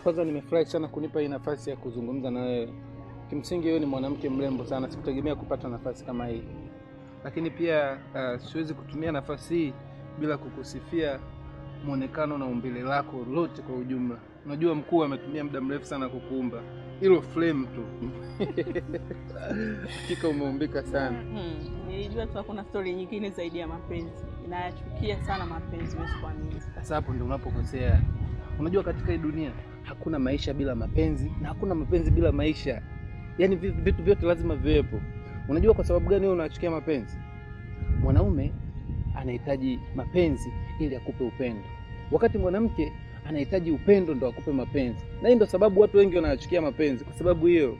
Kwanza nimefurahi sana kunipa hii nafasi ya kuzungumza na wewe. Kimsingi wewe ni mwanamke mrembo sana, sikutegemea kupata nafasi kama hii. Lakini pia siwezi kutumia nafasi hii bila kukusifia muonekano na umbile lako lote kwa ujumla. Unajua mkuu ametumia muda mrefu sana kukuumba. Hilo frame tu. Hakika umeumbika sana. Nilijua tu hakuna story nyingine zaidi ya mapenzi. Inayachukia sana mapenzi, huwezi kuamini. Sasa hapo ndio unapokosea. Unajua katika hii dunia hakuna maisha bila mapenzi na hakuna mapenzi bila maisha. Yaani vitu vyote lazima viwepo. Unajua kwa sababu gani wewe unachukia mapenzi? Mwanaume anahitaji mapenzi ili akupe upendo, wakati mwanamke anahitaji upendo ndo akupe mapenzi. Na hii ndo sababu watu wengi wanachukia mapenzi, kwa sababu hiyo.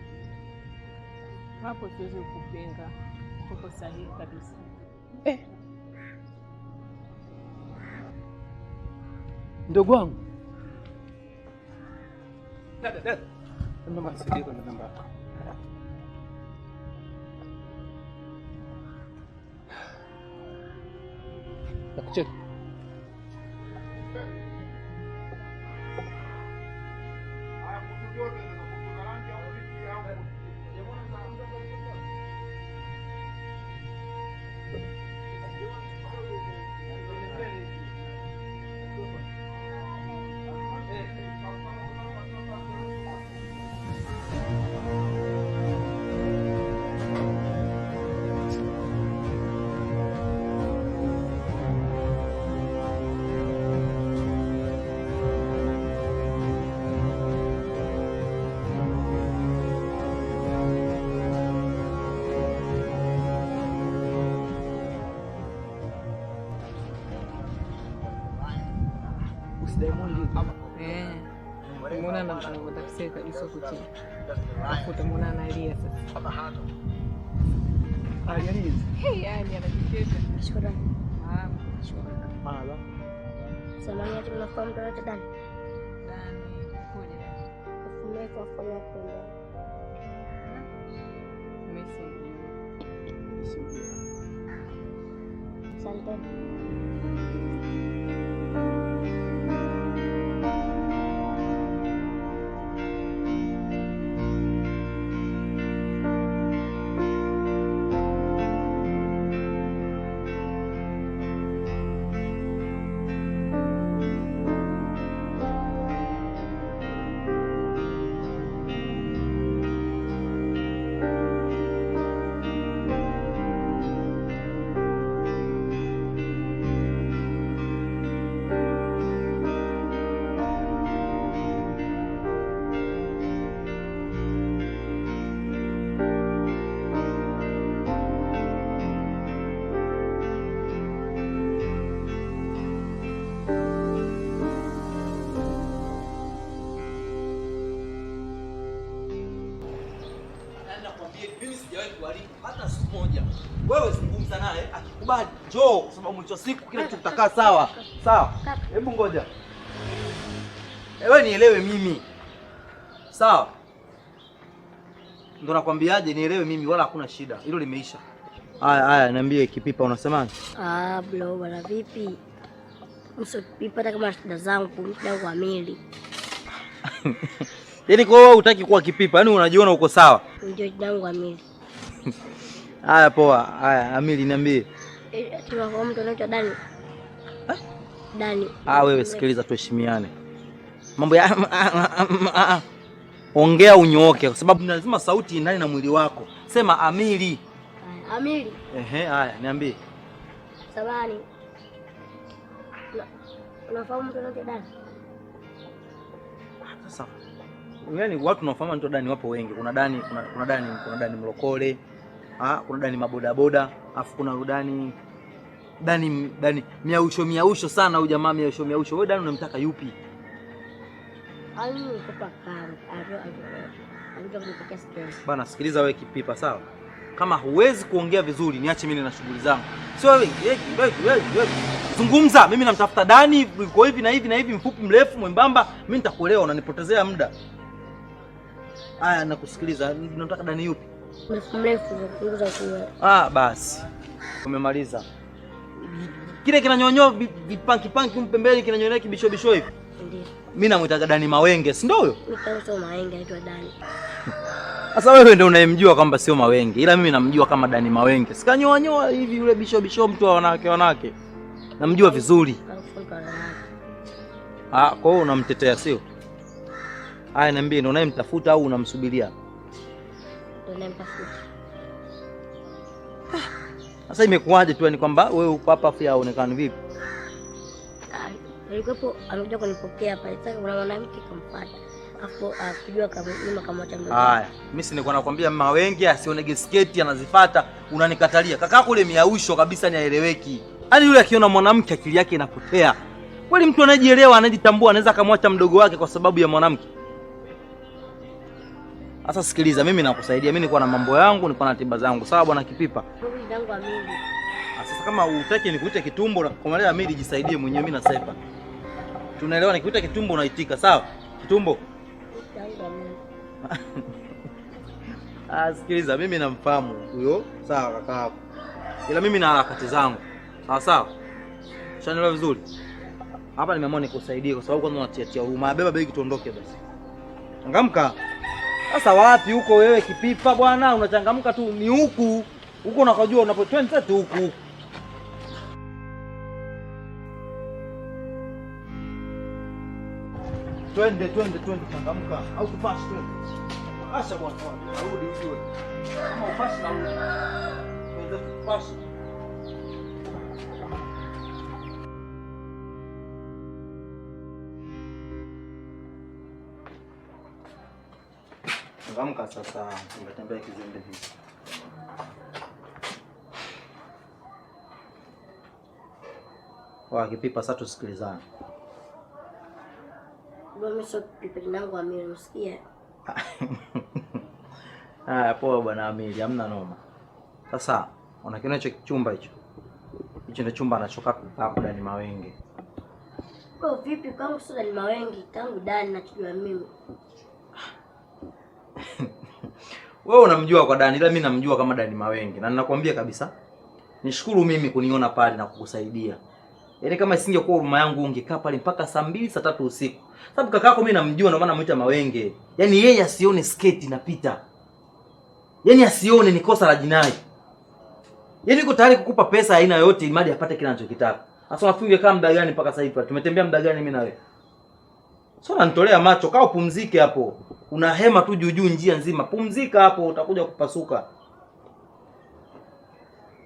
Hapo siwezi kukupinga, uko sahihi kabisa. Ndugu wangu. Dada, dada. Naomba nisaidie kwa namba yako. Nakucheki. Umeona anatafsiri kabisa huku chini. Alafu utamuona analia sasa. Analia nini? Hey, yani anajicheka. Shukrani. Shukrani. Mara. Samahani, ati mnafahamu mtu anaitwa Dani? Dani, kuja. Ufume kwa kufanya kwenda. Mimi simjui. Asante. Nakwambia mimi sijawahi kuharibu hata siku moja. Wewe zungumza naye, akikubali njoo, kwa sababu mwisho wa siku kila kitu kitakaa sawa. Sawa? Hebu ngoja. Wewe nielewe mimi. Sawa? Ndo nakwambiaje, nielewe mimi, wala hakuna shida. Hilo limeisha. Haya haya, niambie Kipipa, unasemaje? Ah, bro, bwana vipi? Mso Kipipa, hata kama shida zangu, shida yangu Amili. Yaani kwa wewe hutaki kuwa Kipipa, yaani unajiona uko sawa. Ndio shida yangu Amili. Haya poa. Haya Amili, niambie. Tunafahamu mtu anaitwa Dani. Dani. Ah, wewe sikiliza, tuheshimiane. Mambo ya ongea unyooke, kwa sababu lazima sauti indane na mwili wako. Sema Amili. Haya, Amili. Ehe, haya niambie. Samahani. Unafahamu mtu anaitwa Dani? Sasa yaani watu tunaofahamu mtu Dani wapo wengi. Kuna Dani, kuna Dani, kuna Dani mlokole. Ah, kuna Dani mabodaboda, afu kuna Dani Dani Dani miausho miausho sana huyu jamaa miausho miausho. Wewe Dani unamtaka yupi? Bana sikiliza wewe Kipipa, sawa? Kama huwezi kuongea vizuri niache mimi na shughuli zangu. Sio wewe, wewe. Zungumza, mimi namtafuta Dani, yuko hivi na hivi na hivi, mfupi mrefu mwembamba, mimi nitakuelewa, unanipotezea muda. Haya, nakusikiliza. Unamtaka Dani yupi? Mrefu mrefu kupunguza kuwa. Ah, basi. Umemaliza. Kile kinanyonyoa vipanki panki pembeni, kinanyonyoa kibisho bisho hivi. Ndio. Mimi namuitaga Dani Mawenge, si ndio huyo? Mimi sio Mawenge, anaitwa Dani. Sasa wewe ndio unayemjua kwamba sio Mawenge, ila mimi namjua kama Dani Mawenge. Sikanyoa nyoa hivi yule bisho bisho, mtu wa wanawake wanawake. Namjua vizuri. Ah, kwa hiyo unamtetea sio? Haya, niambie, ndio unayemtafuta au unamsubiria? Ndio namtafuta. Sasa imekuwaje tu yani kwamba wewe uko hapa afu yaonekana vipi? Alikuwepo amekuja kunipokea pale. Sasa kuna mwanamke kamfuata. Afu akujua kama nyuma kama mdogo. Haya, mimi si nilikuwa nakwambia Mawenge asionege sketi anazifuata, unanikatalia. Kakako yule miausho kabisa ni haeleweki. Yaani yule akiona mwanamke akili yake inapotea. Kweli mtu anayejielewa, anajitambua, anaweza akamwacha mdogo wake kwa sababu ya mwanamke? Sasa sikiliza, mimi nakusaidia. Mimi nilikuwa na mambo yangu, nilikuwa na tiba zangu. Sawa bwana Kipipa? Sasa kama hutaki nikuite kitumbo na kukomalea Amili, jisaidie mwenyewe, mimi nasepa. Tunaelewa, nikuita kitumbo unaitika, sawa? Kitumbo. Ah, sikiliza, mimi namfahamu huyo, sawa kaka yako. Ila mimi na harakati zangu. Sawa sawa. Ushanielewa vizuri? Hapa nimeamua nikusaidie kwa sababu kwanza unatiatia huruma. Beba begi tuondoke basi. Changamka. Sasa wapi huko wewe Kipipa bwana? Unachangamka tu ni huku. Huko unakojua unapo tu huku. Twende twende twende, changamka. Au tupashi twende. Asha bwana, narudi ujue. Kama upashi narudi. Twende tupashi. Changamka sasa, unatembea kizembe hivi. Wa Kipipa, sasa tusikilizane. Mimi sio Kipipa, jina langu Amili, unasikia? Haya poa bwana Amili, hamna noma. Sasa unakiona hicho chumba hicho? Hicho ndio chumba anachokaa hapo Dani Mawenge. Bro, vipi kwangu sio Dani Mawenge, tangu Dani nachojua mimi. Wewe unamjua kwa Dani, ila mimi namjua kama Dani Mawenge, na ninakwambia kabisa nishukuru mimi kuniona pale na kukusaidia. Yaani kama isingekuwa huruma yangu ungekaa pale mpaka saa 2 saa 3 usiku. Sababu kakako mimi namjua, ndio maana namuita Mawenge. Yaani yeye asione sketi inapita. Yaani asione ni kosa la jinai. Yaani yuko tayari kukupa pesa aina yoyote imadi apate kile anachokitaka. Sasa unafikiri kama muda gani mpaka sasa hivi? Tumetembea muda gani mimi na wewe? Sio unanitolea macho, kaa upumzike hapo. Una hema tu juu juu njia nzima. Pumzika hapo, utakuja kupasuka.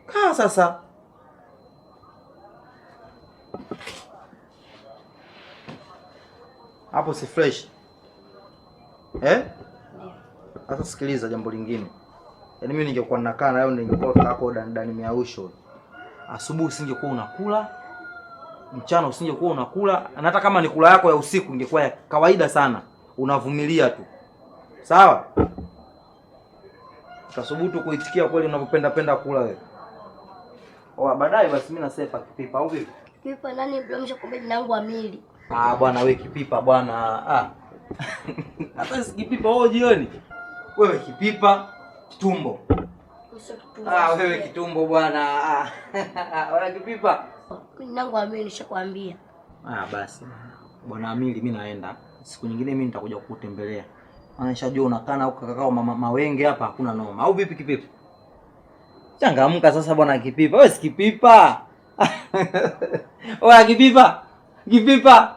Kaa sasa. Hapo si fresh. Eh? Sasa sikiliza jambo lingine. Yaani mimi ningekuwa ninakaa na wewe ningekuwa kako ndani miausho. Asubuhi usingekuwa unakula, mchana usingekuwa unakula, na hata kama ni kula yako ya usiku ingekuwa ya kawaida sana. Unavumilia tu. Sawa? Utasubutu kuitikia kweli unapopenda penda kula wewe? Oa baadaye basi mimi nasepa Kipipa au vipi? Kipipa nani bro, mshakwambia jina langu Amili. Ah bwana wewe Kipipa bwana. Ah. Hata si Kipipa wewe jioni. Wewe Kipipa kitumbo. Ah wewe kitumbo bwana. Ah. Wala Kipipa. Mimi nangu Amili nishakwambia. Ah basi. Bwana Amili mimi naenda. Siku nyingine mimi nitakuja kukutembelea. Maana nishajua unakaa huko kakao mawenge hapa hakuna noma. Au vipi Kipipa? Changamka sasa bwana Kipipa. Wewe si Kipipa. Oya Kipipa. Kipipa.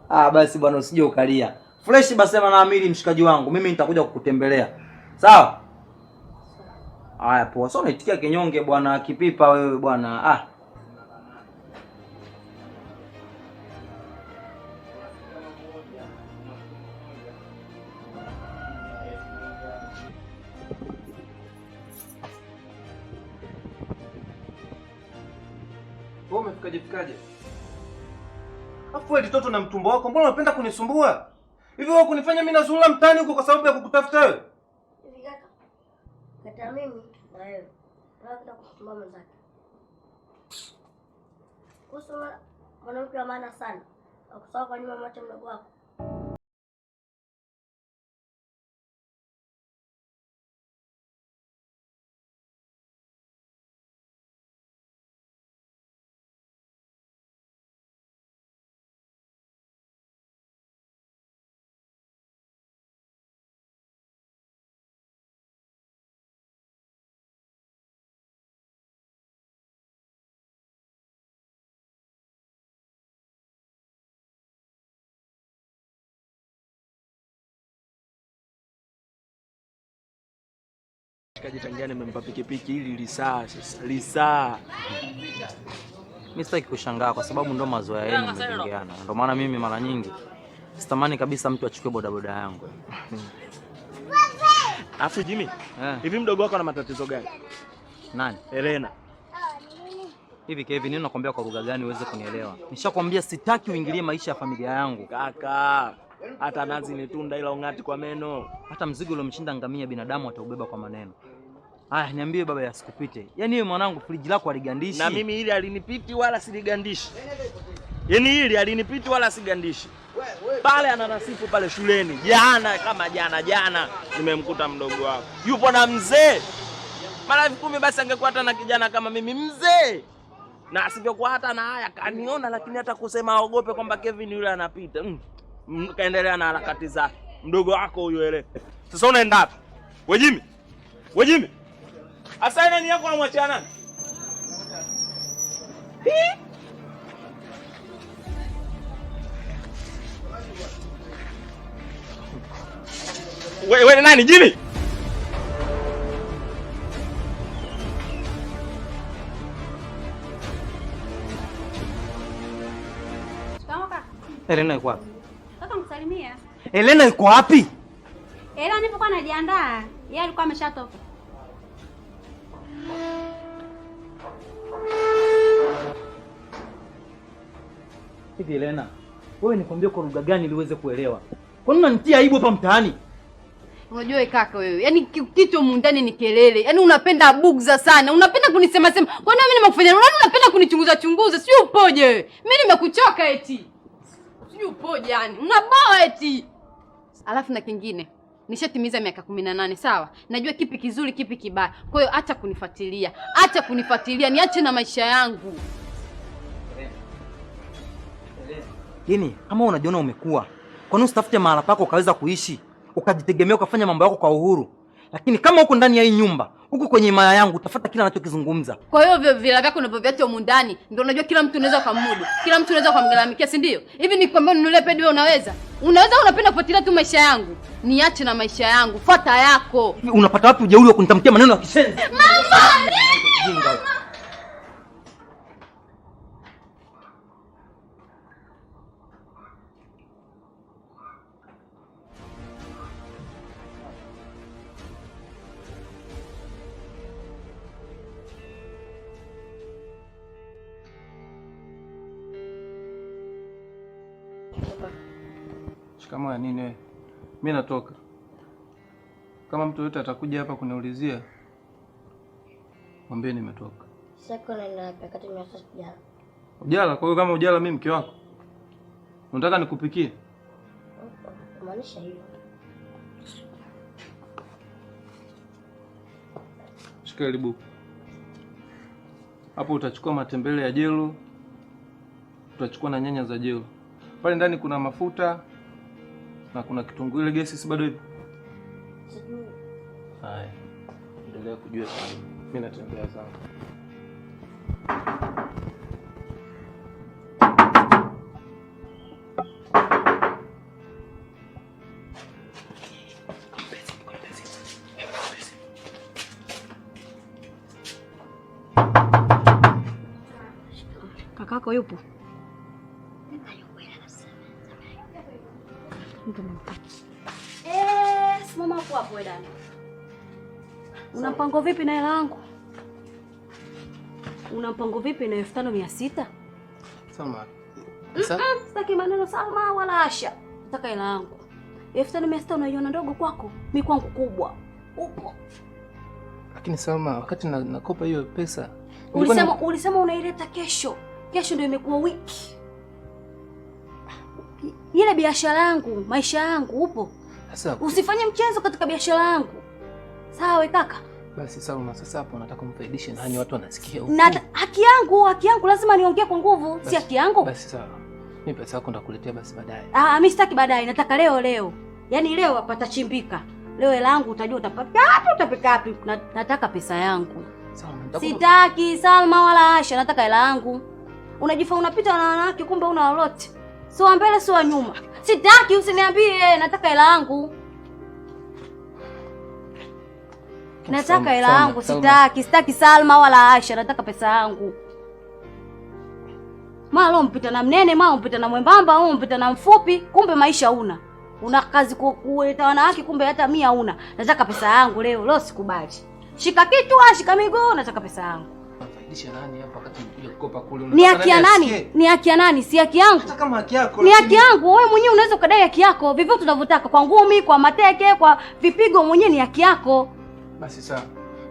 Ah basi bwana usije ukalia. Fresh basi bwana Amili mshikaji wangu. Mimi nitakuja kukutembelea. Sawa? Haya poa. Sio unaitikia kinyonge bwana Kipipa wewe bwana. Ah. Wewe umefikaje fikaje? Afu wewe mtoto na mtumbo wako, mbona unapenda kunisumbua? Hivi wewe kunifanya mimi nazurura mtaani huko kwa sababu ya kukutafuta wewe? Hivi kaka. Kata mimi na wewe. Unapenda kusumbua mwenzake. Kuhusu mwanamke wa maana sana. Akusahau kwa nyuma mwache mdogo wako. Tangia nimempa pikipiki ili lisaa sasa. Lisaa. Mimi sitaki kushangaa kwa sababu ndo mazoea yenu mmejengeana. Ndio maana mimi mara nyingi sitamani kabisa mtu achukue bodaboda yangu. Afu Jimmy, hivi mdogo wako ana matatizo gani? Nani? Elena. Hivi Kevin, nini nakwambia kwa lugha gani uweze kunielewa? Nishakwambia sitaki uingilie maisha ya familia yangu. Kaka, hata nazi ni tunda ila ung'ati kwa meno. Hata mzigo uliomshinda ngamia binadamu ataubeba kwa maneno. Aya, niambie baba yasikupite. Yaani wewe mwanangu friji lako aligandishi. Na mimi ili alinipiti wala siligandishi. Yaani ili alinipiti wala sigandishi. Pale ananasifu pale shuleni. Jana kama jana nimemkuta mdogo wako. Yupo na mzee. Mara 10 basi angekuwa hata na kijana kama mimi mzee. Na asingekuwa hata na haya kaniona, lakini hata kusema aogope kwamba Kevin yule anapita. Kaendelea na harakati zake. Mdogo wako huyo ele. Sasa unaenda wapi? We Jimmy. We Jimmy. Asa nani yako unamwachia nani? Wewe nani Jimmy? Elena yuko wapi? Kaka msalimia. Elena yuko wapi? Elena nilipokuwa najiandaa, yeye alikuwa ameshatoka. Hivi Elena, wewe nikwambie kwa lugha gani ili uweze kuelewa? Kwa nini unanitia aibu hapa mtaani? Unajua kaka wewe, yaani kitu mundani ni kelele. Yaani unapenda bugza sana. Unapenda kunisema sema. Kwa nini mimi nimekufanya? Unapenda kunichunguza chunguza. Sijui upoje wewe. Mimi nimekuchoka eti. Sijui upoje yani. Unaboa eti. Alafu na kingine, nishatimiza miaka 18, sawa? Najua kipi kizuri kipi kibaya. Kwa hiyo acha kunifuatilia. Acha kunifuatilia, niache na maisha yangu. Yaani kama unajiona umekua, kwa nini usitafute mahala pako ukaweza kuishi, ukajitegemea, ukafanya mambo yako kwa uhuru? Lakini kama uko ndani ya hii nyumba, uko kwenye maya yangu, utafuta kila anachokizungumza. Kwa hiyo vila vyako unavyoviacha humu ndani, ndio unajua kila mtu unaweza kumudu, kila mtu unaweza kumgaramikia, si ndio? Hivi nikwambia ununulie pedi wewe unaweza? Unaweza, unapenda kufuatilia tu maisha yangu. Niache na maisha yangu, fuata yako. Unapata wapi ujeuri wa kunitamkia maneno ya kishenzi? Mama! Jinga. Shikamoo ya nini wewe? Mimi natoka. Kama mtu yote atakuja hapa kuniulizia, mwambie nimetoka. Sasa naenda wapi wakati mimi sasa sijala? Ujala? Kwa hiyo kama ujala mimi mke wako, unataka nikupikie? Maanisha hiyo. Shika ile buku. Hapo utachukua matembele ya jelo, utachukua na nyanya za jelo. Pale ndani kuna mafuta na kuna kitunguu. Ile gesi si bado ipo? Sijui. Haya, endelea kujua. Mimi natembea zangu. Kakako yupo? Simama hapo hapo dada. Una mpango vipi na hela yangu? Una mpango vipi na 5600? Salma. Sitaki maneno Salma wala Asha. Nataka hela yangu. 5600 unaiona ndogo kwako, mimi kwangu kubwa. Upo. Lakini Salma, wakati nakopa hiyo pesa, ulisema unaileta kesho. Kesho ndio imekuwa wiki. Ile biashara yangu, maisha yangu upo. Sasa usifanye mchezo katika biashara yangu. Sawa kaka? Basi Salma, sasa hapo nataka kumfaidishe nani, watu wanasikia huko. Na haki yangu lazima niongee kwa nguvu, si haki yangu? Basi sawa. Mimi pesa yako nitakuletea basi baadaye. Mimi sitaki baadaye, nataka leo leo. Yaani leo patachimbika. Leo hela yangu utajua utapata wapi, utapika wapi. Nataka pesa yangu. Salma, sitaki Salma wala Asha, nataka hela yangu. Unajifaa unapita na wanawake kumbe una lolote. Sio mbele sio nyuma. Sitaki, usiniambie, nataka hela yangu. Nataka hela yangu, sitaki Salma wala Asha, nataka pesa yangu. Mara umpita na mnene, mara umpita na mwembamba, au umpita na mfupi, kumbe maisha una. Una kazi kuleta wanawake kumbe hata mia una. Nataka pesa yangu leo, leo sikubali. Shika kitu, shika miguu, nataka pesa yangu. Faidisha nani hapa wakati unakuja kukopa kule? Ni haki ya nani? Ni haki ya nani? Si haki yangu. Hata kama haki yako. Ni haki yangu. Wewe mwenyewe unaweza ukadai haki yako vivyo tunavyotaka, kwa ngumi, kwa mateke, kwa vipigo, mwenyewe ni haki yako. Basi sawa.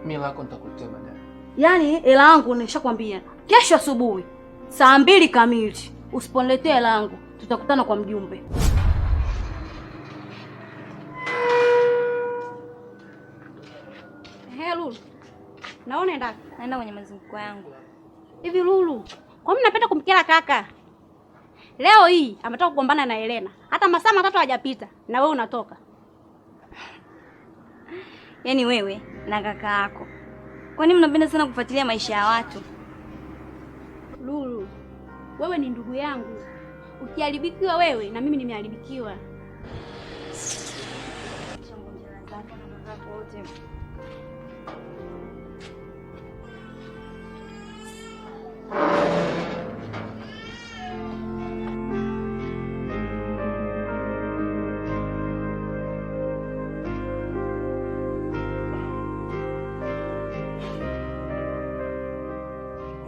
Mimi lako nitakuletea baadaye. Yaani hela yangu nishakwambia. Kesho asubuhi saa 2 kamili usiponiletea hela yangu tutakutana kwa mjumbe. Hey, Lulu. Naona enda. Naenda kwenye mazunguko yangu. Hivi Lulu, kwa nini unapenda kumkera kaka? Leo hii ametoka kugombana na Elena. Hata masaa matatu hajapita na wewe unatoka. Yaani wewe na kaka yako, kwa nini mnapenda sana kufuatilia maisha ya watu? Lulu, wewe ni ndugu yangu. Ukiharibikiwa wewe na mimi nimeharibikiwa.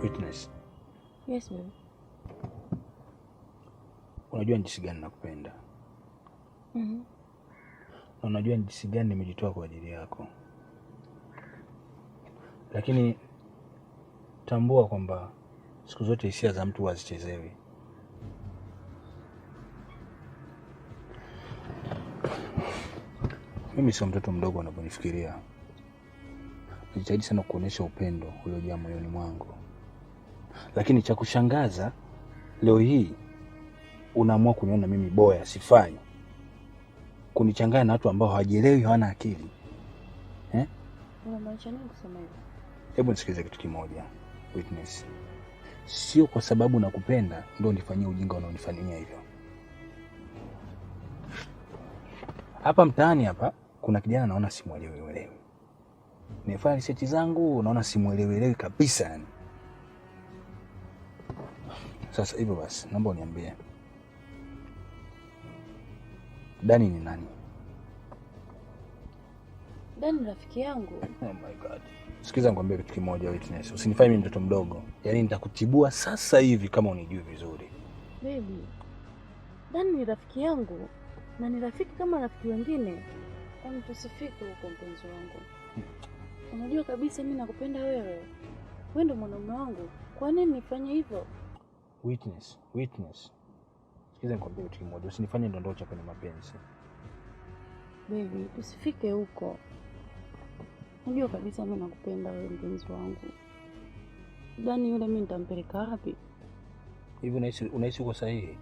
Witness. Yes, baby. Unajua ni jinsi gani nakupenda. Na unajua ni jinsi gani nimejitoa kwa ajili yako. Lakini tambua kwamba siku zote hisia za mtu hazichezewi. Mimi sio mtoto mdogo unaponifikiria. Najitahidi sana kuonyesha upendo uliojaa moyoni mwangu. Lakini cha kushangaza leo hii unaamua kuniona mimi boya, sifai, kunichanganya na watu ambao hawajielewi, hawana akili. Unamaanisha nini kusema hivyo? Hebu nisikilize kitu kimoja, Witness. Sio kwa sababu nakupenda ndio nifanyie ujinga unaonifanyia hivyo. Hapa mtaani hapa kuna kijana naona simuelewi. Nimefanya research zangu naona simuelewi kabisa yani. Sasa hivyo basi, naomba uniambie, Dani ni nani? Dani rafiki yangu. Oh my God. Sikiza nikwambie kitu kimoja, Witness. Usinifanye mimi mtoto mdogo. Yaani nitakutibua sasa hivi kama unijui vizuri. Baby, Dani ni rafiki yangu na ni rafiki kama rafiki wengine. Yaani tusifike huko mpenzi wangu. Unajua kabisa mimi nakupenda wewe. Wewe ndio mwanaume wangu. Kwa nini nifanye hivyo? Witness, witness. Sikiza nikwambie kitu kimoja, usinifanye ndondocha kwenye mapenzi. Baby, tusifike huko. Unajua kabisa mimi nakupenda wewe mpenzi wangu. Dani yule mimi nitampeleka wapi? Hivi unahisi uko sahihi?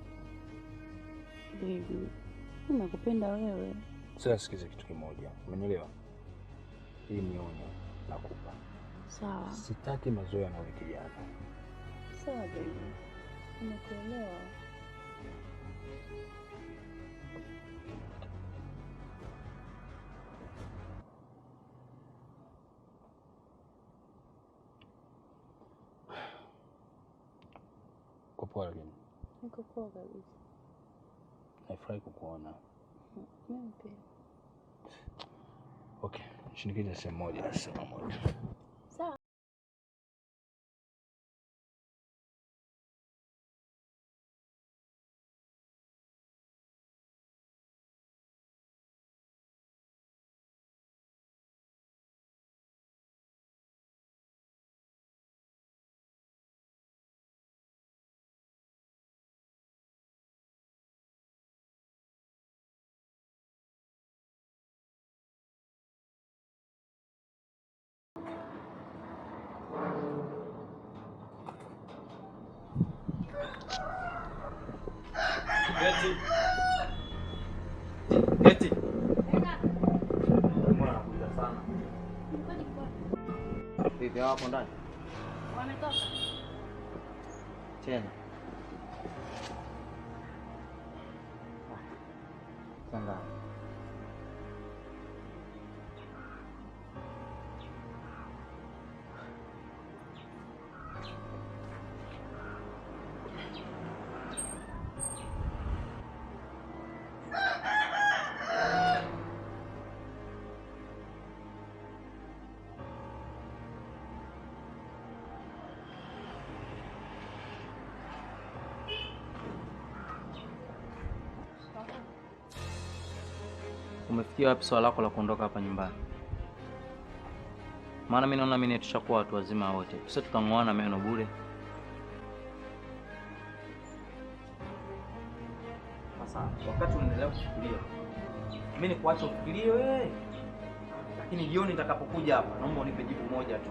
Baby, mimi nakupenda wewe. Sasa sikiza kitu kimoja, umenielewa? Hii ni onyo nakupa. Sawa. Sitaki mazoea na wewe kijana. Sawa baby. Nimekuelewa. Uko poa lakini? Niko poa kabisa. Nafurahi kukuona. Mimi pia. Okay, shinikiza sehemu moja, sehemu moja. Sawa. Geti. Geti. Mbona nakuuliza sana? Vipi hapo ndani? Wametoka. Tena. Sanga. Umefikia wapi swala lako la kuondoka hapa nyumbani? Maana mimi naona mimi tushakuwa watu wazima wote. Sasa tukangoana meno bure. Sasa wakati unaendelea kufikiria, mimi nikuache ufikirie wewe. Lakini jioni nitakapokuja hapa, naomba unipe jibu moja tu.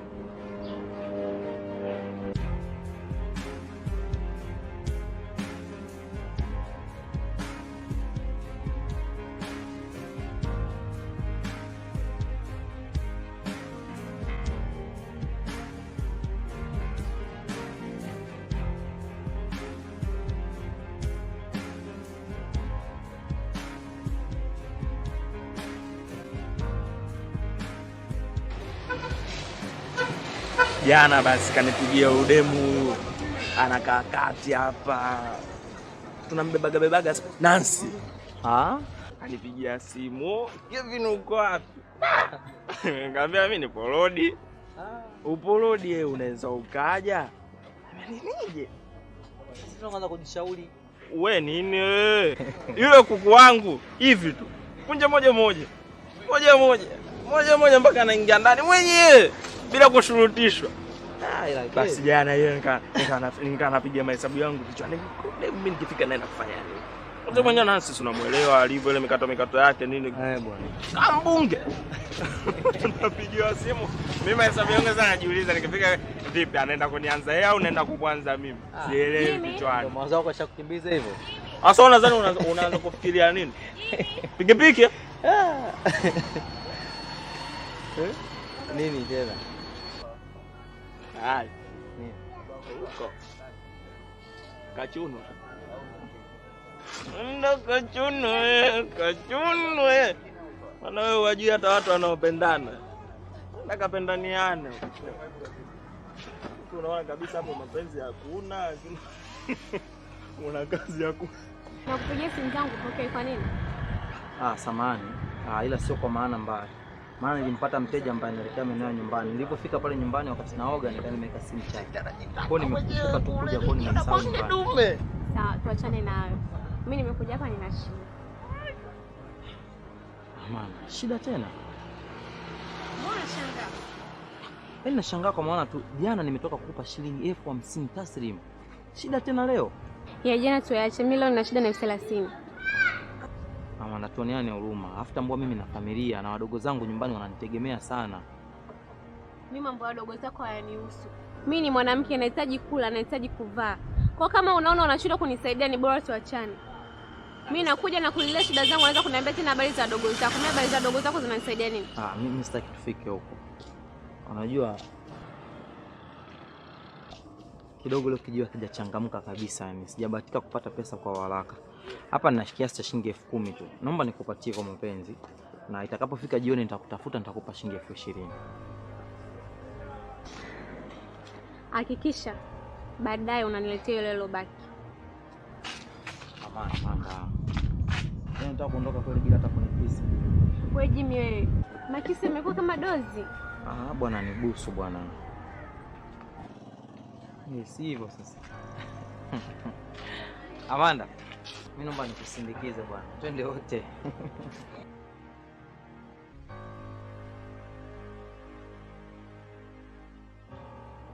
Jana basi kanipigia udemu anakaa kati hapa, tunambebaga bebaga Nancy. Ah, kanipigia simu, Kevin uko wapi? Nikamwambia mimi nipo rodi. Upo rodi wewe unaweza ukaja? Nije. Sisi tunaanza kujishauri. We nini wewe? Yule kuku wangu hivi tu. Kunja moja moja. Moja moja. Moja moja mpaka anaingia ndani mwenyewe bila kushurutishwa. Basi jana yeye nika napiga mahesabu yangu kichwani. Mimi nikifika naenda kufanya nini? Mzee mwenyewe na sisi tunamuelewa alivyo ile mikato yake nini. Eh bwana. Kama mbunge. Napigiwa simu. Mimi mahesabu yangu sasa najiuliza nikifika vipi anaenda kunianza yeye au naenda kuanza mimi? Sielewi kichwani. Ndio mawazo yako yashakukimbiza hivyo. Sasa unadhani unaanza kufikiria nini? Pikipiki? Nini tena? Hai. Huko. Kachunwa. Ndo kachunwe, kachunwe. Maana wewe wajui hata watu wanaopendana. Nakapendaniane. Unaona kabisa hapo mapenzi hakuna, una kazi hakuna. Nakupigia simu zangu pokea kwa nini? Ah, samahani. Ah, ila sio kwa maana mbaya. Maana nilimpata mteja ambaye anaelekea maeneo ya nyumbani. Nilipofika pale nyumbani wakati naoga nikaa nimeweka simu chaji. Kwa hiyo nimekukumbuka tu kuja kwa nimesahau nyumbani. Sawa, tuachane nayo. Mimi nimekuja hapa nina shida. Amanda, shida tena? Mbona unashangaa? Yaani nashangaa kwa maana tu jana nimetoka kukupa shilingi 50,000 taslimu. Shida tena leo? Ya jana tuache, mimi leo nina shida na 30,000. Amanda, tuoneane huruma. Alafu tambua mimi na familia na wadogo zangu nyumbani wananitegemea sana. Mimi mambo ya wadogo zako hayanihusu. Mimi ni mwanamke, nahitaji kula, nahitaji kuvaa. Kwa kama unaona unashindwa kunisaidia ni bora tuachane. Mimi nakuja na kulilia shida zangu, unaweza kuniambia tena habari za wadogo zako. Mimi habari za wadogo zako zinanisaidia nini? Mimi sitaki tufike huko. Unajua kidogo leo kijiwa kijachangamka kabisa, yani sijabahatika kupata pesa kwa haraka. Hapa nina kiasi cha shilingi 10,000 tu. Naomba nikupatie kwa mapenzi, na itakapofika jioni nitakutafuta, nitakupa shilingi 20,000. Hakikisha baadaye unaniletea ile ilobaki. Amanda. Yaani nataka kuondoka kweli bila hata kunikisi. Wewe Jimmy wewe, makisi imekuwa kama dozi. Bwana nibusu bwana. Si hivyo sasa. Amanda, mimi naomba nikusindikize bwana. Twende wote.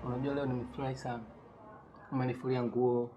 Unajua leo nimefurahi sana. Umenifulia nguo.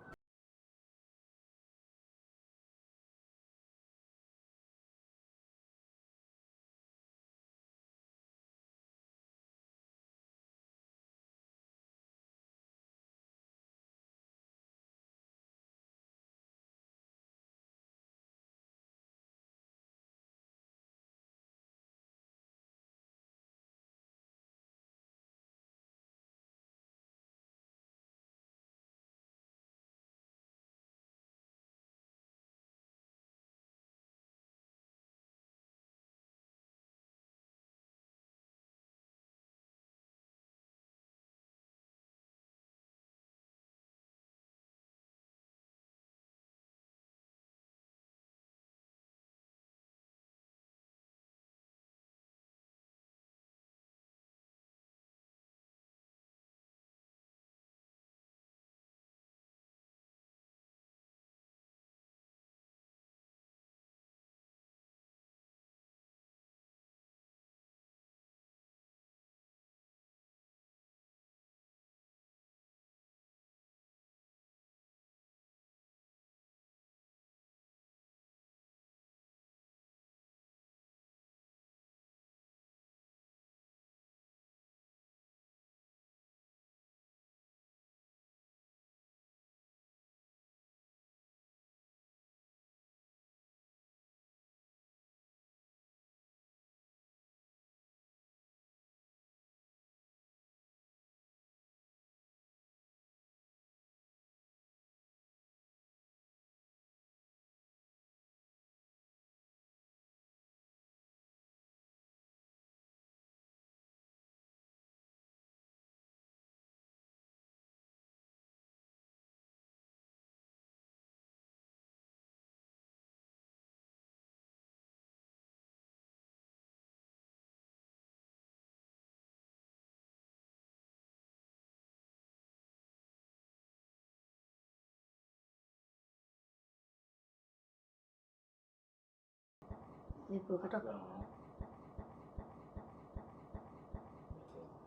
Vipi ukatoka?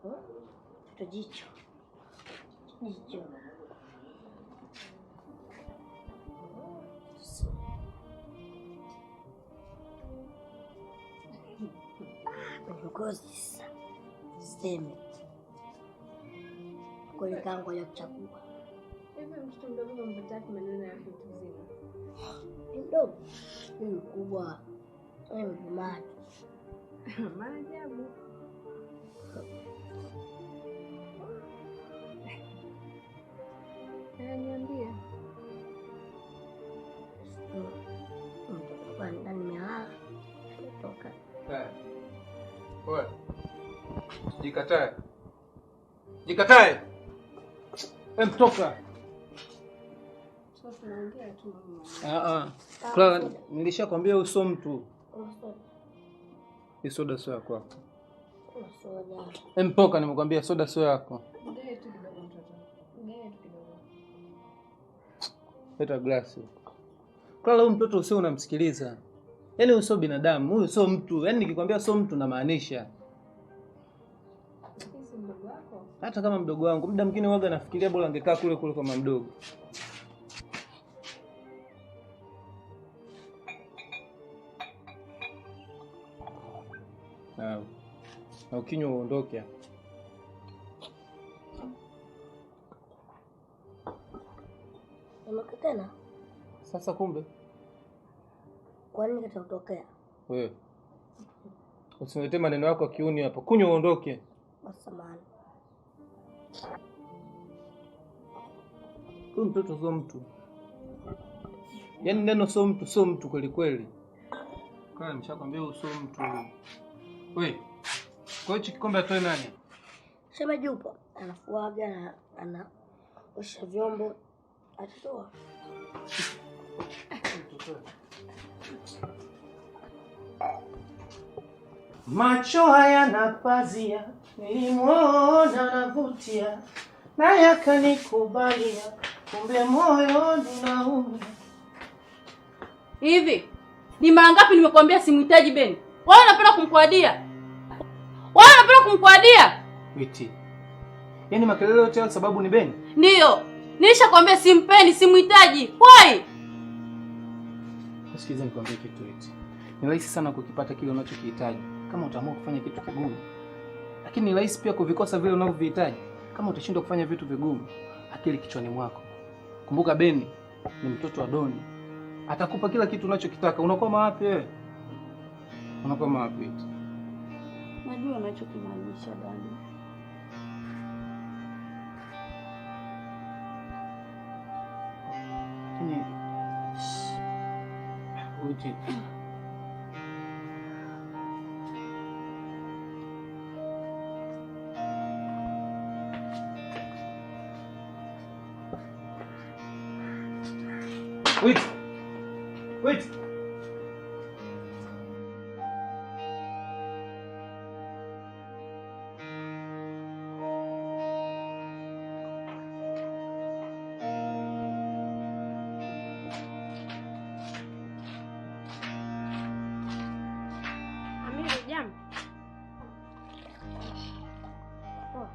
Toto jicho. Jicho. Kwenye ngozi sasa. Seme. Kweli kangu ya kuchagua. Hivi mtoto mdogo mpataki maneno ya mtu mzima. Ni mdogo. Mimi mkubwa. Wewe mmato. Maajabu. Niambie. Kwa ndani nimelala. Nimetoka. Oe. Jikatae. Jikatae. Mtoka. Sasa tunaongea tu mama. Clara, nilishakwambia wewe sio mtu. Hii soda sio yako. Soda. Mtoka, nimekwambia soda sio yako. Mgae tu kidogo mtoto. Mgae tu kidogo. Leta glasi. Clara, huyu mtoto usio unamsikiliza. Yaani huyu sio binadamu, huyu sio mtu. Yaani nikikwambia sio mtu namaanisha. Hata kama mdogo wangu, muda mwingine huaga nafikiria bora angekaa kule kule kama mdogo. Na ukinywa uondoke hapa. Nimekutana. Sasa kumbe Kwa nini kitakutokea? wewe usiniletee maneno yako ya kiuni hapa. Kunywa uondoke. Samahani. Huyu mtoto sio mtu. Yaani neno sio mtu, sio mtu kweli kweli. Kwa nimeshakwambia huyu sio mtu. Wewe. Kwa hiyo kikombe atoe nani? Shemeji yupo, anafuaga na anaosha vyombo, atatoa. Macho hayana pazia, nilimuona anavutia, naye akanikubalia, kumbe moyo unaumia. Hivi ni mara ngapi nimekuambia simhitaji Ben? Wewe unapenda kumkwadia. Wewe unapenda kumkwadia? Witi. Yaani makelele yote hayo sababu ni Ben? Ndiyo. Nilishakwambia simpendi, simhitaji. Why? Sikiliza nikwambie kitu Witi. Ni rahisi sana kukipata kile unachokihitaji kama utaamua kufanya kitu kigumu. Lakini ni rahisi pia kuvikosa vile unavyovihitaji kama utashindwa kufanya vitu vigumu. Akili kichwani mwako. Kumbuka Ben ni mtoto wa Doni. Atakupa kila kitu unachokitaka. Unakwama wapi wewe? Unakwama wapi Witi? Najua unachokimaanisha Dani. Lakini Witi, Wait. Wait. Amiri, jambo. Poa.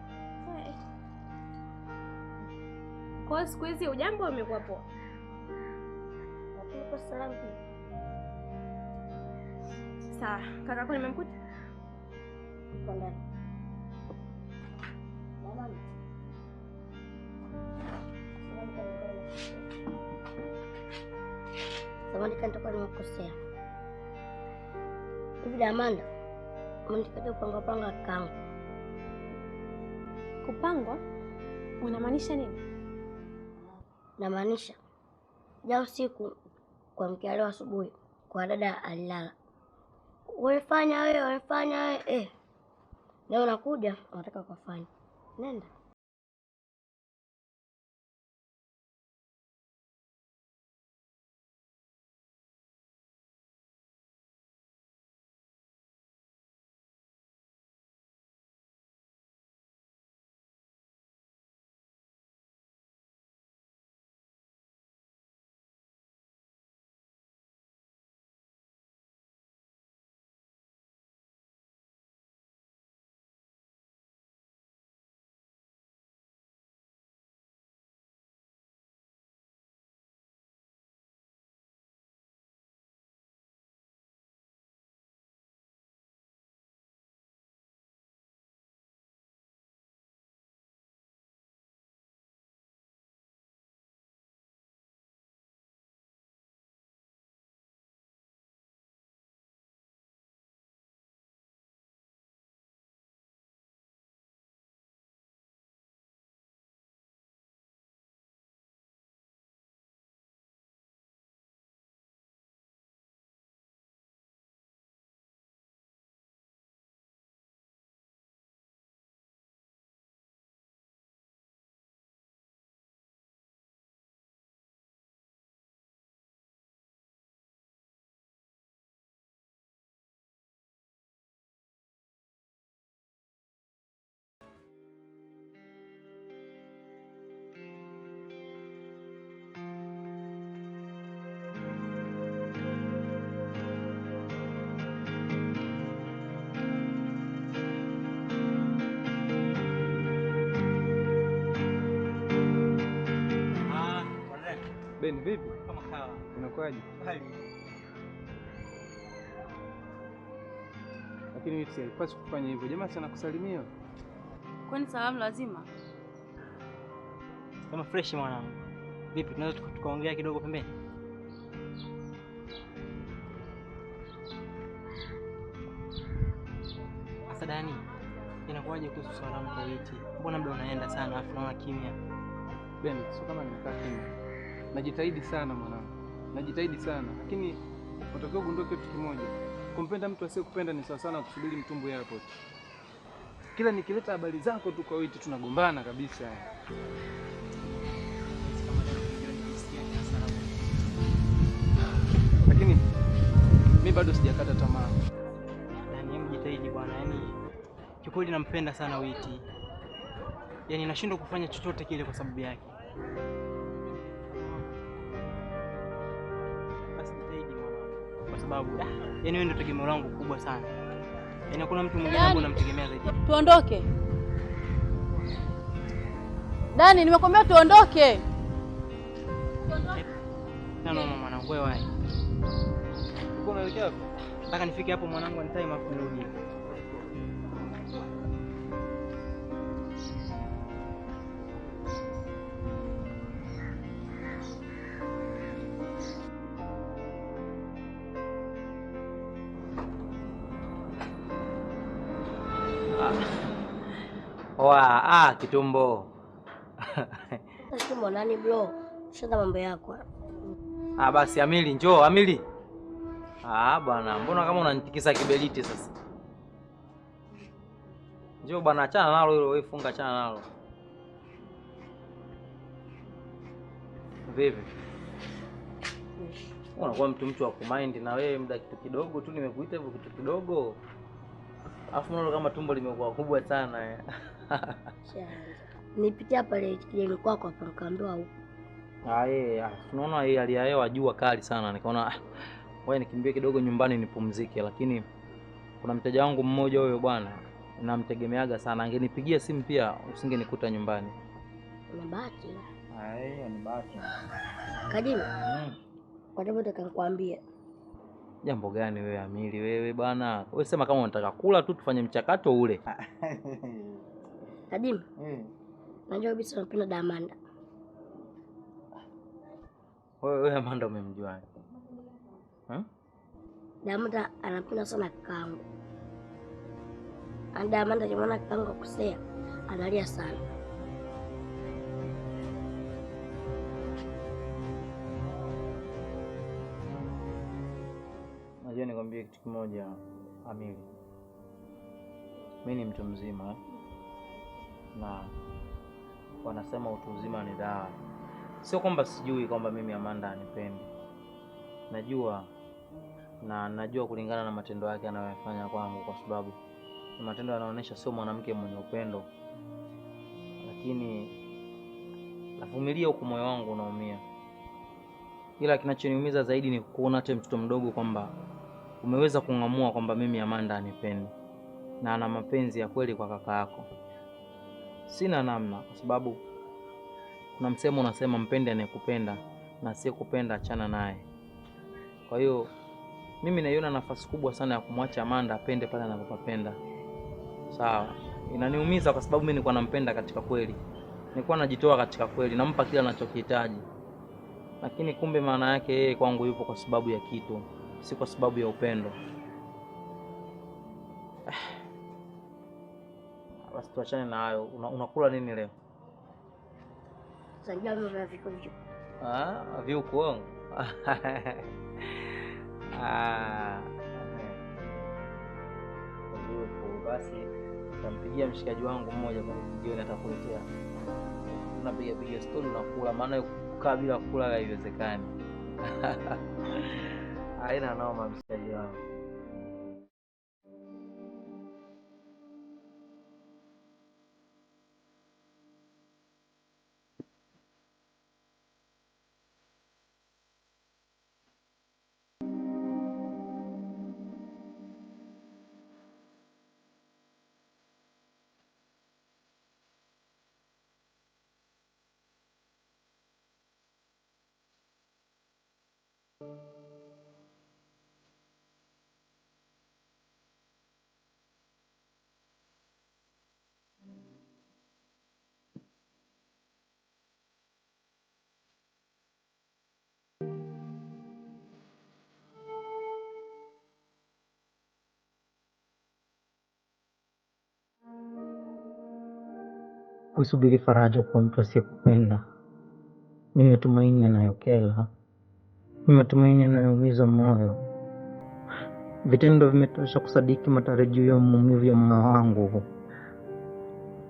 Kwa hiyo siku hizi ujambo umekuwa poa? Lakini kwa salamu pia. Sawa, kakako nimemkuta? Yupo ndani. Jamani. Samahani kama nitakuwa nimekosea. Hivi Amanda, mnitakaje kupanga panga kakaangu? Kupangwa? Unamaanisha nini? Namaanisha jana usiku kuamkia leo asubuhi kwa dada alilala. Wewe fanya wewe eh. Leo nakuja unataka kufanya. Nenda. Ben, vipi? Kama kawa. Unakuaje? Hali. Lakini wewe haipaswi kufanya hivyo. Jamaa sana kusalimia. Kwani salamu lazima? Kama fresh mwanangu. Vipi, tunaweza tukaongea kidogo pembeni? Sasa Dani, inakuwaje kuhusu salamu kwa Witi? Mbona muda unaenda sana afu naona kimya? Ben, sio kama nimekaa kimya. Najitahidi sana mwanangu. Najitahidi sana. Lakini unatakiwa ugundue kitu kimoja. Kumpenda mtu asiyekupenda ni sawa sana kusubiri mtumbu airport. Kila nikileta habari zako tu kwa Witi tunagombana kabisa. Lakini mimi bado sijakata tamaa. Dani, hebu jitahidi bwana. Yaani kikweli nampenda sana Witi. Yaani nashindwa kufanya chochote kile kwa sababu yake. Basi jitahidi mwanangu, kwa sababu yaani wewe ndio tegemeo langu kubwa sana. Yaani hakuna mtu mwingine ambaye namtegemea zaidi. Tuondoke. Dani, nimekwambia tuondoke. No, no, mwanangu, wewe wapi? Uko unaelekea wapi? Nataka nifike hapo mwanangu, on time afu nirudi. Oa, kitumbo. Kitumbo nani bro? Shida mambo yako. Ah, basi Amili njoo, Amili. Ah bwana, mbona kama unanitikisa kibeliti sasa? Njoo bwana, achana nalo hilo, wewe funga, achana nalo. Vipi? Unakuwa mtu wa kumind na wewe, muda kitu kidogo tu nimekuita hivyo kitu kidogo. Alafu unaona kama tumbo limekuwa kubwa sana. Nipitia pale kijani kwako hapa nikaambiwa huko. Ah, tunaona hii hali ya hewa jua kali sana, nikaona wewe nikimbie kidogo nyumbani nipumzike, lakini kuna mteja wangu mmoja huyo bwana namtegemeaga sana, angenipigia simu pia usingenikuta nyumbani. Una bahati. Ah, ni bahati. Kajima. Kwa nini nataka nikwambie? Jambo gani wewe Amili wewe bwana? Wewe sema kama unataka kula tu tufanye mchakato ule. Kajima. Najua kabisa unapenda Damanda. Wewe Amanda umemjua? Damanda anapenda sana kakaangu. Damanda akimuona kakaangu akosea, analia sana. Najua nikwambie kitu kimoja Amili. Mimi ni mtu mzima na wanasema utu uzima ni dawa. Sio kwamba sijui kwamba mimi Amanda anipendi. Najua, na najua kulingana na matendo yake anayofanya kwangu, kwa sababu matendo yanaonyesha sio mwanamke mwenye upendo. Lakini navumilia huku moyo wangu unaumia. Ila kinachoniumiza zaidi ni kuona hata mtoto mdogo kwamba umeweza kungamua kwamba mimi Amanda anipendi na ana mapenzi ya kweli kwa kaka yako. Sina namna, kwa sababu kuna msemo unasema mpende anayekupenda na asiyekupenda achana naye. Kwa hiyo mimi naiona nafasi kubwa sana ya kumwacha Amanda apende pale anapopapenda. Sawa, inaniumiza kwa sababu mimi nilikuwa nampenda katika kweli. Nilikuwa najitoa katika kweli, nampa kila anachokihitaji. Lakini kumbe maana yake yeye kwangu yupo kwa sababu ya kitu, si kwa sababu ya upendo. Basi tuachane na hayo. Unakula nini leo? Sasa mimi viku. Ah, viuku wangu. Ah. Viuku basi nitampigia mshikaji wangu mmoja kwa jioni atakuletea. Tunapiga piga story na kula, maana kukaa bila kula haiwezekani. Haina noma mshikaji wangu. Usubiri faraja kwa mtu asiyekupenda. Ni matumaini yanayokela, ni matumaini yanayoumiza moyo. Vitendo vimetosha kusadiki matarajio ya maumivu ya moyo wangu.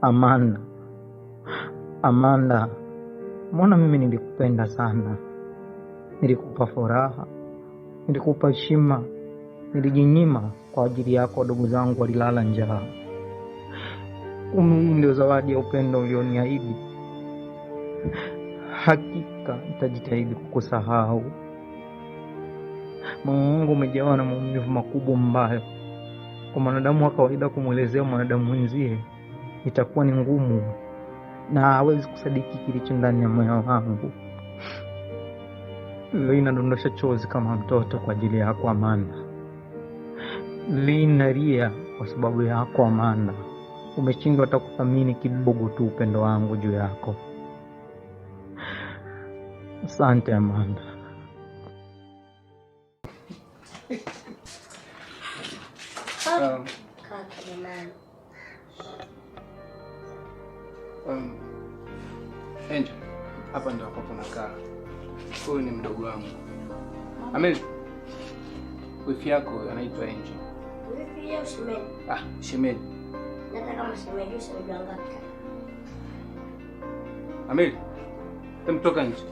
Amanda, Amanda, mbona mimi nilikupenda sana, nilikupa furaha, nilikupa heshima, nilijinyima kwa ajili yako. Wadogo zangu walilala njaa. Kumbe hii ndio zawadi ya upendo ulioniahidi. Hakika nitajitahidi kukusahau. Moyo wangu umejawa na maumivu makubwa ambayo kwa mwanadamu wa kawaida kumwelezea mwanadamu mwenzie itakuwa ni ngumu, na hawezi kusadiki kilicho ndani ya moyo wangu. Leo inadondosha chozi kama mtoto kwa ajili yako Amanda. Linalia kwa sababu yako Amanda. Umeshindwa hata kuthamini kidogo tu upendo wangu juu yako. Asante Amanda. Kaka jamani. Angel, hapa ndo ambapo nakaa. Huyu ni mdogo wangu. Amel, wifi yako anaitwa Angel. Wifi au shemeji? Ah, shemeji. Nataka kama shemeji, shemeji wangapi? Amel, toka nje.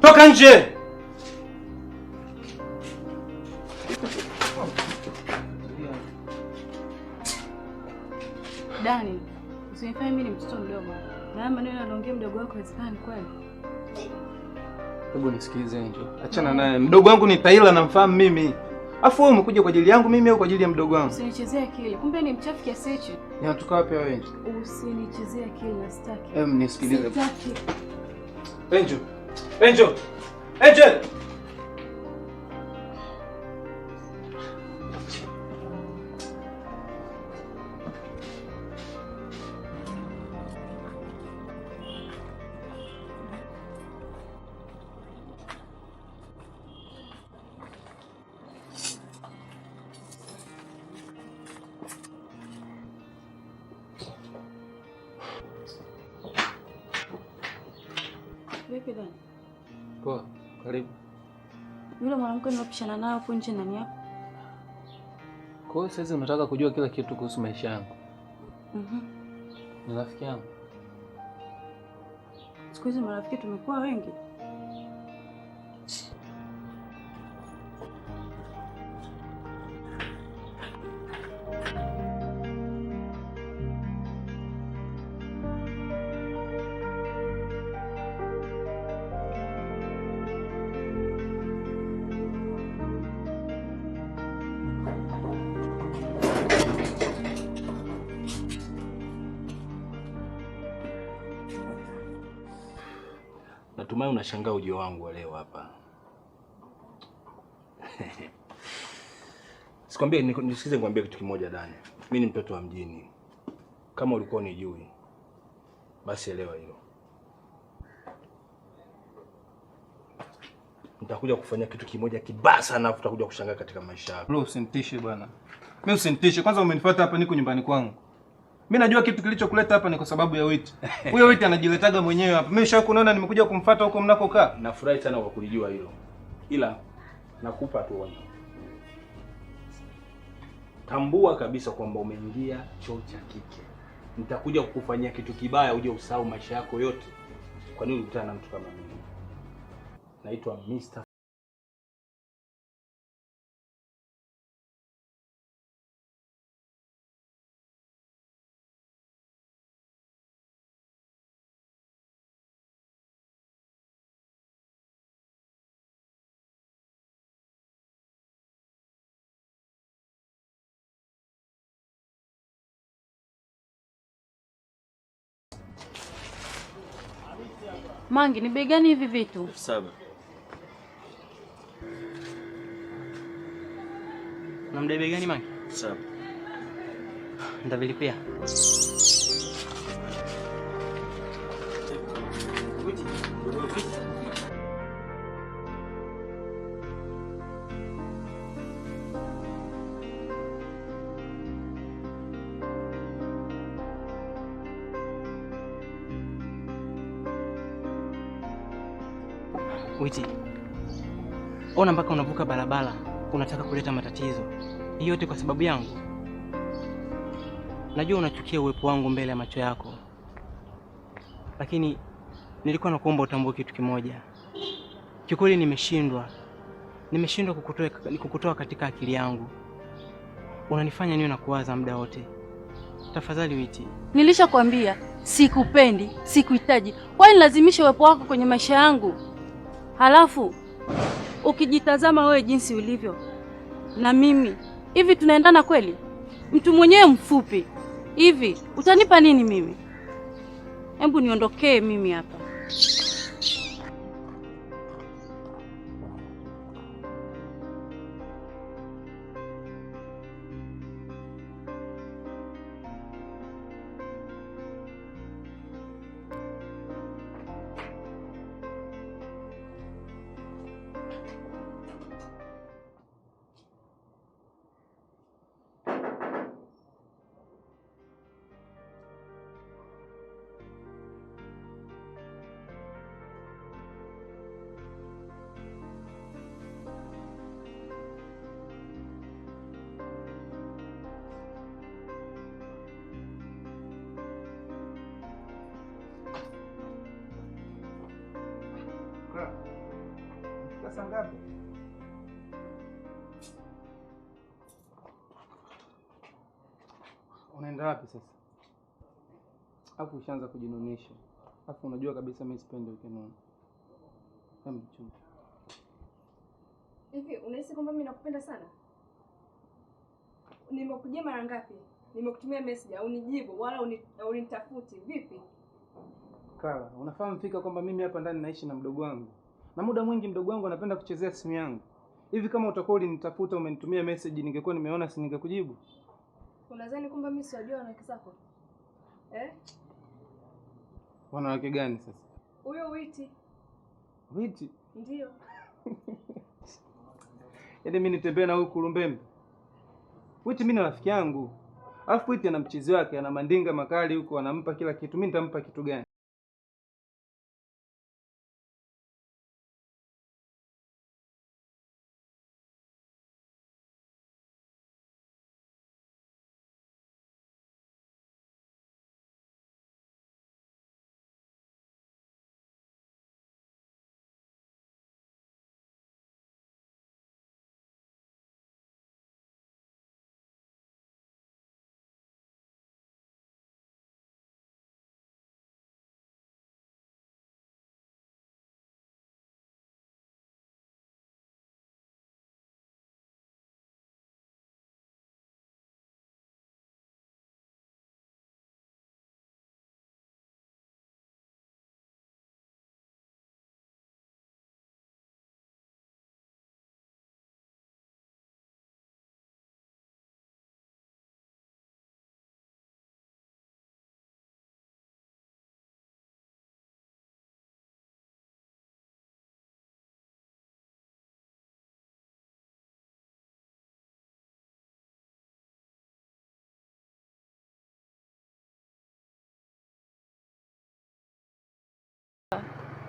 Toka nje! Dani, usinifanye mimi ni mtoto mdogo. Na maneno yanaongea mdogo wako haiwezekani kweli. Hebu nisikilize Angel. Achana naye. Mdogo wangu ni Taila, namfahamu mimi. Afu wewe umekuja kwa ajili yangu mimi au kwa ajili ya mdogo wangu? Usinichezee akili. Kumbe ni mchafu kiasi hichi. Ninatoka wapi wewe Angel? Usinichezee akili na sitaki. Em, nisikilize. Sitaki. Angel. Angel. Angel. Vipi Dani? Poa, karibu. Yule mwanamke nilopishana naye hapo nje nani hapo? Kwa hiyo sasa unataka kujua kila kitu kuhusu maisha yangu? Mhm. Ni rafiki yangu. Siku hizi marafiki tumekuwa wengi. Natumai unashangaa ujio wangu wa leo hapa. Sikwambie, nisikize nikwambie kitu kimoja Dani. Mimi ni mtoto wa mjini. Kama ulikuwa unijui, basi elewa hilo. Nitakuja kufanya kitu kimoja kibaya sana afu utakuja kushangaa katika maisha yako. Bro, usinitishe bwana. Mimi usinitishe. Kwanza umenifuata hapa, niko nyumbani kwangu. Mimi najua kitu kilichokuleta hapa ni kwa sababu ya Witi. Huyo Witi anajiletaga mwenyewe hapa. Mimi nishawahi kunaona nimekuja kumfuata huko mnakokaa. Nafurahi sana kwa kulijua hilo. Ila nakupa tu onyo. Tambua kabisa kwamba umeingia choo cha kike. Nitakuja kukufanyia kitu kibaya uje usahau maisha yako yote. Kwa nini ulikutana na mtu kama mimi? Naitwa Mr. Mangi, ni bei gani hivi vitu? 7,000. Unamdai bei gani Mangi? 7. Nitavilipia. Witi, ona mpaka unavuka barabara, unataka kuleta matatizo. Hii yote kwa sababu yangu. Najua unachukia uwepo wangu mbele ya macho yako, lakini nilikuwa nakuomba utambue kitu kimoja. Kiukweli nimeshindwa. Nimeshindwa kukutoa katika akili yangu. Unanifanya niwe na kuwaza muda wote. Tafadhali Witi. Nilishakwambia sikupendi, sikuhitaji. Kwa nini lazimisha uwepo wako kwenye maisha yangu? Halafu ukijitazama wewe jinsi ulivyo na mimi, hivi tunaendana kweli? Mtu mwenyewe mfupi hivi, utanipa nini mimi? Hebu niondokee mimi hapa. Sasa ngapi? Unaenda wapi sasa? Hapo ushaanza kujinunisha. Hapo unajua kabisa mimi sipendi ukinuna. Kama mchungu. Hivi unahisi kwamba mimi nakupenda sana? Nimekujia mara ngapi? Nimekutumia message au unijibu wala unitafuti vipi? Kala, unafahamu fika kwamba mimi hapa ndani naishi na mdogo wangu. Na muda mwingi mdogo wangu anapenda kuchezea simu yangu. Hivi kama utakuwa ulinitafuta umenitumia message ningekuwa nimeona si ningekujibu? Unadhani kwamba mimi siwajua wanawake zako? Eh? Wanawake gani sasa? Huyo Witi. Witi? Ndio. Yaani mimi nitembee na huyu kurumbembe? Witi mimi ni rafiki yangu. Alafu Witi ana mchizi wake, ana mandinga makali huko, anampa kila kitu. Mimi nitampa kitu gani?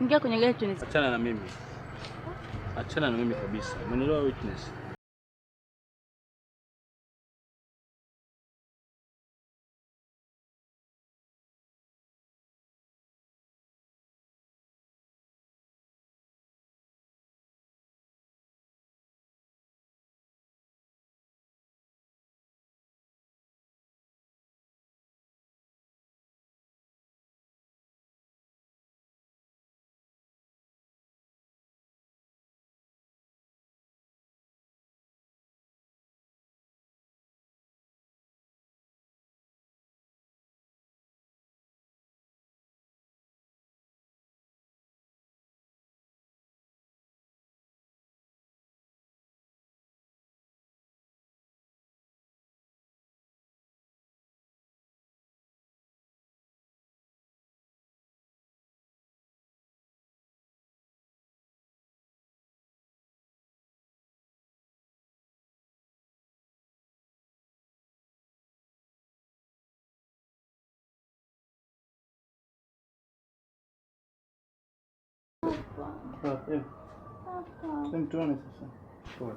Ingia kwenye gari tuende. Achana na mimi. Achana na mimi kabisa. Umenielewa Witness? Hapa. Hem, tuone sasa. Poa.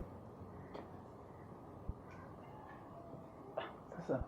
Sasa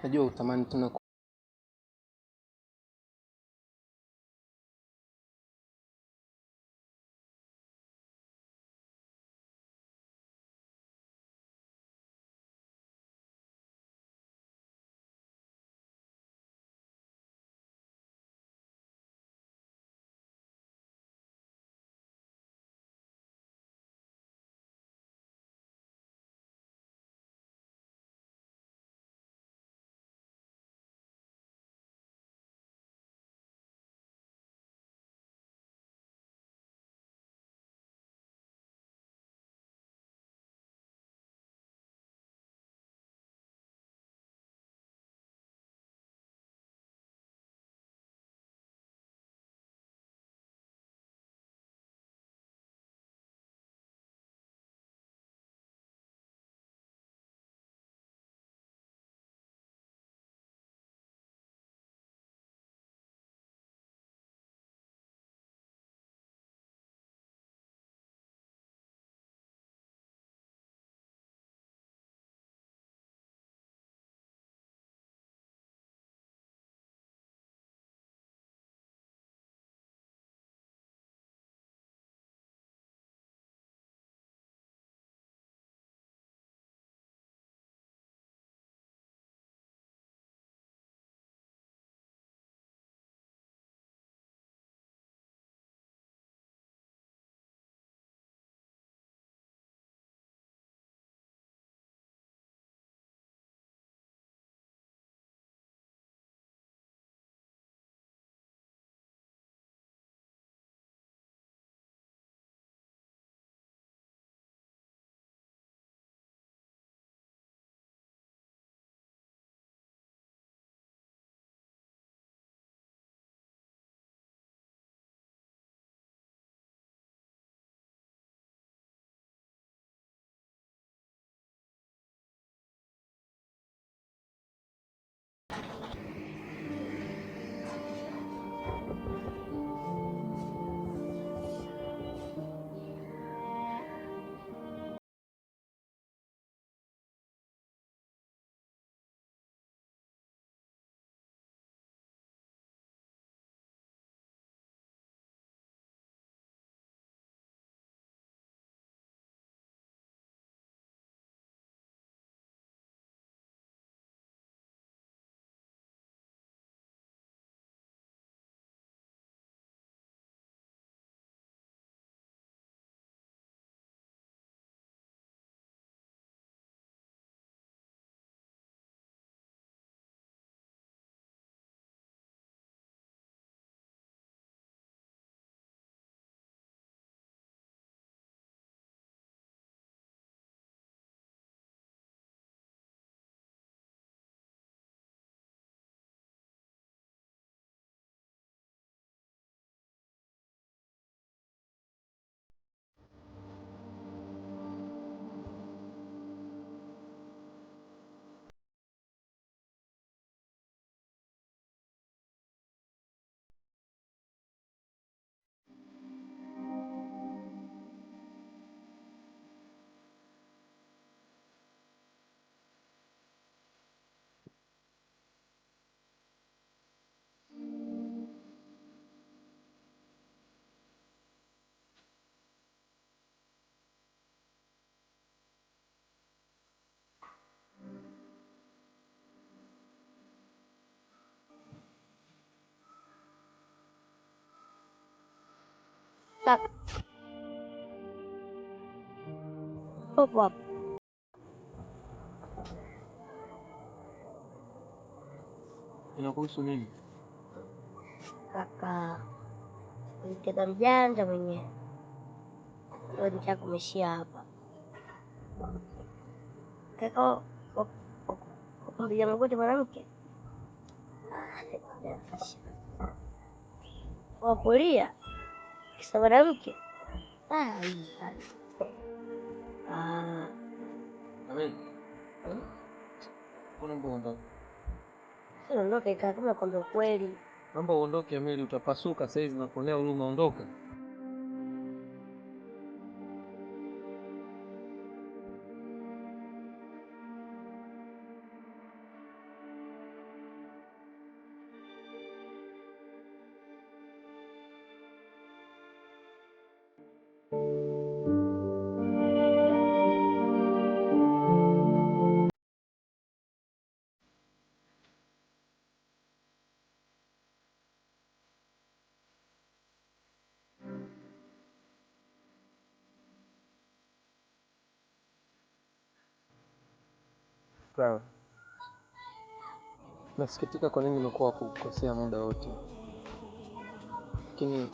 najua utamani tena. Kaka. Hapo hapo. Inakuhusu nini? Kaka, uliketa mjanja mwenyewe. Wewe nishakumishia hapa. Kaka, wakumpiga magoti mwanamke? Wakulia kisa mwanamke? Amen. Naomba uondoke. Ondoke kaka, kama kwamba kweli. Naomba uondoke Ameli, utapasuka saa hizi na kuonea huruma, ondoka. Sawa. Nasikitika kwa nini nimekuwa kukosea muda wote, lakini